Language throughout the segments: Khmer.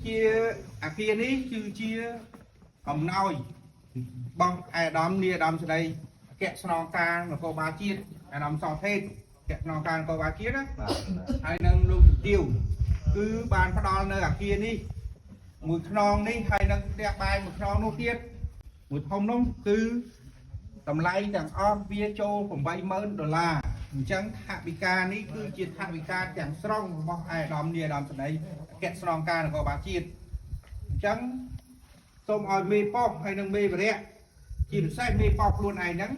គឺជាអាគារនេះគឺជាអំណោយរបស់ឯកឧត្តមនាយឧត្តមស្ដីអគ្គស្នងការនគរបាលជាតិឯកឧត្តមសថេតអគ្គស្នងការនគរបាលជាតិណា បាទ ហើយនឹងលោកជំទាវគឺបានផ្ដល់នៅអាគារនេះមួយខ្នងនេះហើយនឹងផ្ទះបាយមួយខ្នងនោះទៀតមួយធំនោះគឺតម្លៃទាំងអស់វាចូល80000ដុល្លារអញ្ចឹងថវិកានេះគឺជាថវិកាទាំងស្រុងរបស់ឯកឧត្តមនាយឧត្តមសេនីយ៍អគ្គស្នងការនគរបាលជាតិអញ្ចឹងសូមឲ្យមេប៉ុស្តិ៍ហើយនឹងមេវរៈជាពិសេសមេប៉ុស្តិ៍ខ្លួនឯងហ្នឹង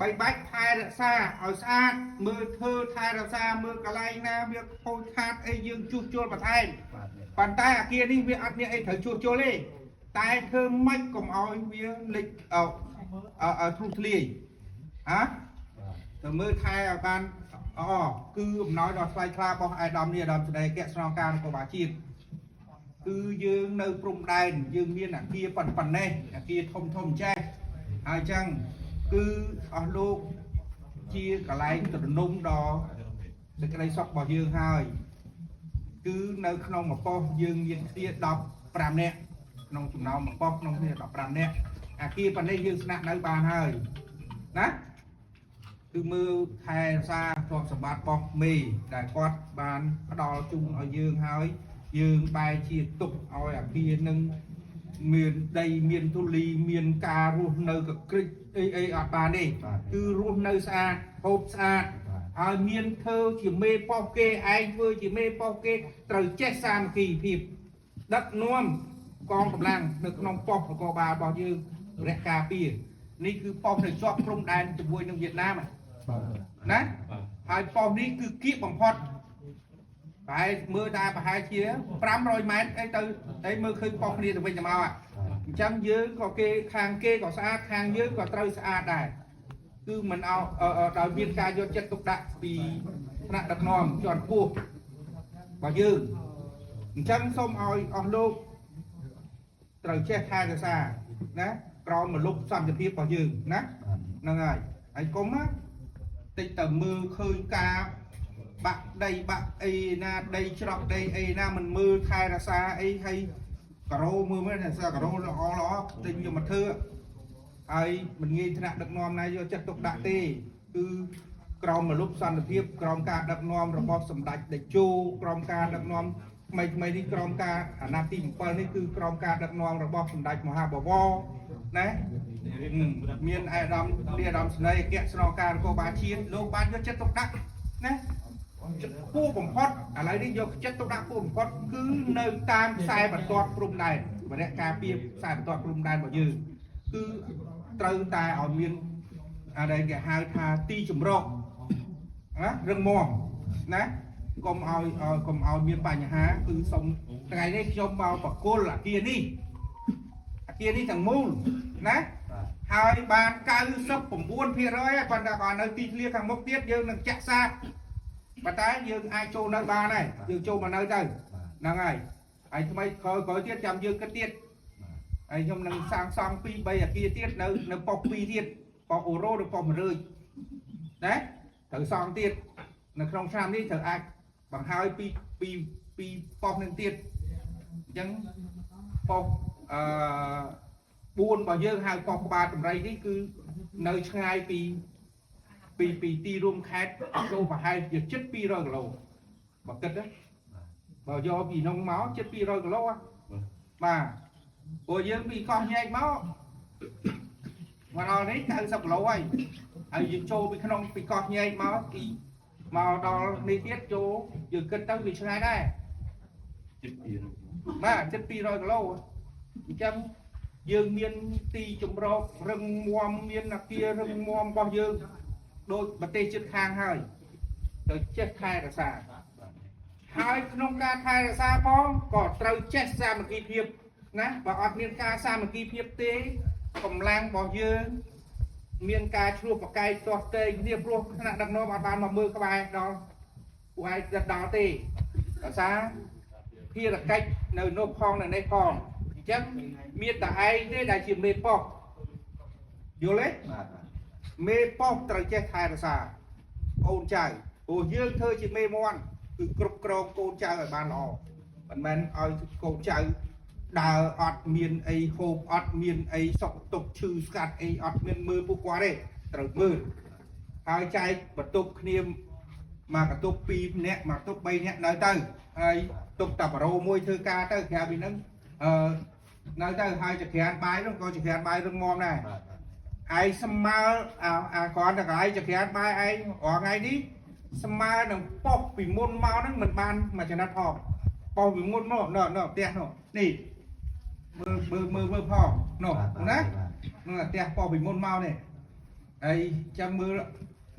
បីបាច់ថែរក្សាឲ្យស្អាតមើលធ្វើថែរក្សាមើលកន្លែងណាវាខូចខាតអីយើងជួសជុលបន្ថែម បាទ ប៉ុន្តែអាគារនេះវាអត់មានអីត្រូវជួសជុលទេតែធ្វើម៉េចកុំឲ្យវាលិចអោឲ្យធ្លុះធ្លាយហ៎ទៅមើលថែឲ្យបានអគឺអំណោយដ៏ថ្លៃថ្លារបស់ឯកឧត្តមនេះឧត្តមស្ដីអគ្គស្នងការនគរបាលជាតិគឺយើងនៅព្រំដែនយើងមានអាគារប៉ុណ្ណេះអាគារធំធំចេះហើយចឹងគឺអស់លោកជាកន្លែងទ្រនំដ៏សេចក្តីសុខរបស់យើងហើយ គឺនៅក្នុងមួយប៉ុស្តិ៍យើងមានគ្នា15នាក់ក្នុងចំណោមមួយប៉ុស្តិ៍ក្នុងគ្នា15នាក់អាគារប៉ុណ្ណេះយើងស្នាក់នៅបានហើយណាគឺមើលថែរក្សាទ្រព្យសម្បត្តិរបស់មេដែលគាត់បានផ្ដល់ជូនឲ្យយើងហើយយើងបែរជាទុកឲ្យអាគារនឹងមានដីមានទូលីមានការរស់នៅកក្រិចអីអីអត់បានទេគឺរស់នៅស្អាតហូបស្អាត ហើយមានធ្វើជាមេប៉ុស្តិ៍គេឯងធ្វើជាមេប៉ុស្តិ៍គេត្រូវចេះសាមគ្គីភាពដឹកនាំកងកម្លាំងនៅក្នុងប៉ុស្តិ៍នគរបាលរបស់យើងរះការពារនេះគឺប៉ុស្តិ៍នៅជាប់ព្រំដែនជាមួយនឹងវៀតណាមណាហើយប៉ុស្តិ៍នេះគឺគៀកបំផុតប្រហែលមើលតែប្រហែលជា500ម៉ែត្រអីទៅអីមើលឃើញប៉ុស្តិ៍គ្នាទៅវិញទៅមកអញ្ចឹងយើងក៏គេខាងគេក៏ស្អាតខាងយើងក៏ត្រូវស្អាតដែរ គឺមិនអោដោយមានការយកចិត្តទុកដាក់ពីថ្នាក់ដឹកនាំជាន់ខ្ពស់របស់យើងអញ្ចឹងសូមឲ្យអស់លោកត្រូវចេះថែរក្សាណាក្រោមមលុបសន្តិភាពរបស់យើងណាហ្នឹងហើយហើយកុំណាតិចតែមើលឃើញការបាក់ដីបាក់អីណាដីច្រោះដីអីណាមិនមើលថែរក្សាអីហើយការ៉ូមើលមើលថែរក្សាការ៉ូល្អល្អទិញយកមកធ្វើ ហើយមិនងាយថ្នាក់ដឹកនាំណាយកចិត្តទុកដាក់ទេគឺក្រមមលុបសន្តិភាពក្រមការដឹកនាំរបស់សម្ដេចតេជោក្រមការដឹកនាំថ្មីថ្មីនេះក្រមការអាណត្តិទី7នេះគឺក្រមការដឹកនាំរបស់សម្ដេចមហាបវរណាមានឯកឧត្តមនាយឧត្តមស្នេហ៍អគ្គស្នងការនគរបាលជាតិលោកបានយកចិត្តទុកដាក់ណាខ្ពស់បំផុតឥឡូវនេះយកចិត្តទុកដាក់ខ្ពស់បំផុតគឺនៅតាមខ្សែបន្ទាត់ព្រំដែនវរៈការពារខ្សែបន្ទាត់ព្រំដែនរបស់យើងគឺ ត្រូវតែឲ្យមានអីគេហៅថាទីចម្រោះណារឹងមាំណាកុំឲ្យកុំឲ្យមានបញ្ហាគឺសូមថ្ងៃនេះខ្ញុំមកបកគលអាគារនេះអាគារនេះទាំងមូលណាហើយបាន99%ហើយប៉ុន្តែក៏នៅទីធ្លាខាងមុខទៀតយើងនឹងចាក់សាបប៉ុន្តែយើងអាចចូលនៅបានហើយយើងចូលមកនៅទៅហ្នឹងហើយហើយថ្មីក្រោយក្រោយទៀតចាំយើងគិតទៀត ហើយខ្ញុំនឹងសាងសង់2 3អាគារទៀតនៅនៅប៉ុស្តិ៍2ទៀតប៉ុស្តិ៍អូរ៉ូឬប៉ុស្តិ៍100ណាត្រូវសង់ទៀតនៅក្នុងឆ្នាំនេះត្រូវអាចបង្ហើយពីពីពីប៉ុស្តិ៍នឹងទៀតអញ្ចឹងប៉ុស្តិ៍អឺ4របស់យើងហៅប៉ុស្តិ៍ក្បាលតម្រៃនេះគឺនៅឆ្ងាយពីពីពីទីរួមខេត្តចូលប្រហែលជាជិត200គីឡូបើគិតណាបើយកពីនោះមកជិត200គីឡូហ៎បាទ ព្រោះយើងពីកោះញែកមកមកដល់នេះ90គីឡូហើយហើយយើងចូលពីក្នុងពីកោះញែកមកពីមកដល់នេះទៀតចូលយើងគិតទៅវាឆ្ងាយដែរ ជិត200 បាទជិត200គីឡូអញ្ចឹងយើងមានទីជំរករឹងមាំមានអាគាររឹងមាំរបស់យើងដូចប្រទេសជិតខាងហើយទៅចេះថែរក្សាហើយក្នុងការថែរក្សាផងក៏ត្រូវចេះសាមគ្គីភាពណាបើអត់មានការសាមគ្គីភាពទេកម្លាំងរបស់យើងមានការឆ្លោះប្រកែកទាស់ទែងគ្នាព្រោះថ្នាក់ដឹកនាំអត់បានមកមើលក្បែរដល់ពួកឯងដល់ទេដោយសារភារកិច្ចនៅនោះផងនៅនេះផងអញ្ចឹងមានតែឯងទេដែលជាមេប៉ុស្តិ៍យល់ទេ បាទ មេប៉ុស្តិ៍ត្រូវចេះថែរក្សាអូនចៅព្រោះយើងធ្វើជាមេមន់គឺគ្រប់គ្រងកូនចៅឲ្យបានល្អបើ មិនមែនឲ្យកូនចៅដើរអត់មានអីហូបអត់មានអីសុខទុក្ខឈឺស្កាត់អីអត់មានមើលពួកគាត់ទេត្រូវមើលហើយចែកបន្ទប់គ្នាមកបន្ទប់2នាក់មកបន្ទប់3នាក់នៅទៅហើយទុកតាប្រូមួយធ្វើការទៅក្រៅពីហ្នឹងអឺនៅទៅហើយចក្រានបាយនោះក៏ចក្រានបាយរឹងមាំដែរ បាទ ឯងស្មើអាអាគ្រាន់តែកន្លែងចក្រានបាយឯងរាល់ថ្ងៃនេះស្មើនឹងប៉ុស្តិ៍ពីមុនមកហ្នឹងមិនបានមួយចំណិតផងប៉ុស្តិ៍ពីមុនមកនៅនៅផ្ទះនោះនេះមើលមើលមើលមើលផងនោះណានោះផ្ទះប៉ុស្តិ៍ពីមុនមកនេះហើយចាំមើល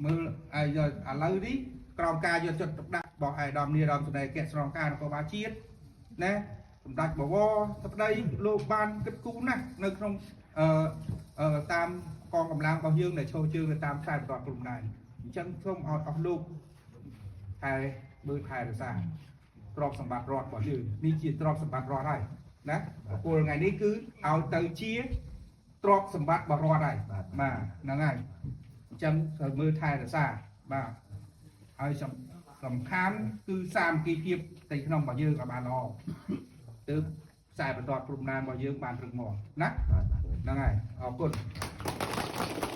មើលហើយយកឥឡូវនេះក្រោមការយកចិត្តទុកដាក់របស់ឯកឧត្តមនាយរដ្ឋមន្ត្រីអគ្គស្នងការនគរបាលជាតិណាសម្ដេចបវរស្ដីលោកបានគិតគូរណាស់នៅក្នុងអឺអឺតាមកងកម្លាំងរបស់យើងដែលឈរជើងទៅតាមខ្សែបន្ទាត់ព្រំដែនអញ្ចឹងសូមឲ្យអស់លោកថែមើលថែរក្សាទ្រព្យសម្បត្តិរដ្ឋរបស់យើងនេះជាទ្រព្យសម្បត្តិរដ្ឋហើយណាបកគលថ្ងៃនេះគឺឲ្យទៅជាទ្រព្យសម្បត្តិរបស់រដ្ឋហើយបាទហ្នឹងហើយអញ្ចឹងត្រូវមើលថែរក្សាបាទហើយសំសំខាន់គឺសាមគ្គីភាពផ្ទៃក្នុងរបស់យើងឲ្យបានល្អទើបខ្សែបន្ទាត់ព្រំដែនរបស់យើងបានរឹងមាំណា បាទ ហ្នឹងហើយអរគុណ។